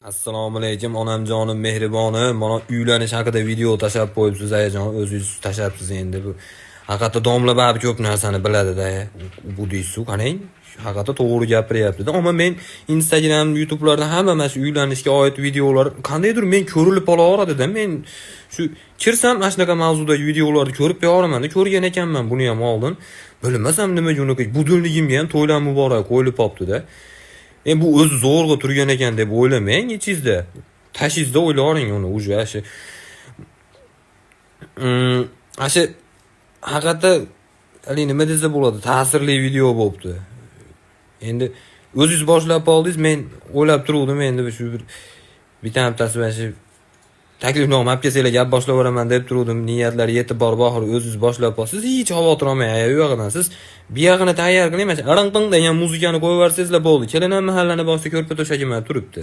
Assalomu alaykum, onamjonim mehribonim. Mana, uylanish haqida video tashlab qo'yibsiz, ayajon, o'zingiz tashlabsiz endi bu. Haqiqatda domla baribir ko'p narsani biladi-da. Bu deysiz, qarang, haqiqatda to'g'ri gapiryapti-da. Ammo men Instagram, YouTube'larda hamma mana shu uylanishga oid videolar qandaydir men ko'rilib qolaveradi-da. Men shu kirsam, mana shunaqa mavzudagi videolarni ko'rib beraman, ko'rgan ekanman buni ham oldin. Bilmasam nimaga unaqa budilnigimga ham to'ylar muborak qo'yilib qolibdi-da. Bu o'zi zo'rg'a turgan ekan deb o'ylamang ichingizda. Tashingizda o'ylavering uni уже shu. Shu haqiqatda haligi nima desa bo'ladi, ta'sirli video bo'libdi. Endi o'zingiz boshlab qoldingiz, men o'ylab turuvdim, endi shu bir bittasi mana shu taklifnoma olib kelsanglar, gap boshlayveraman deb turuvdim. Niyatlari yetib borib, oxiri o'zingiz boshlab qolsiz, hech xavotir olmang, aya, u yog'idan. Siz bu yog'ini tayyor qiling, mana shu "ring" degan muzikani qo'yib yuborsangizlar bo'ldi. Kelin ham mahallani boshida ko'rpa to'shagi bilan turibdi.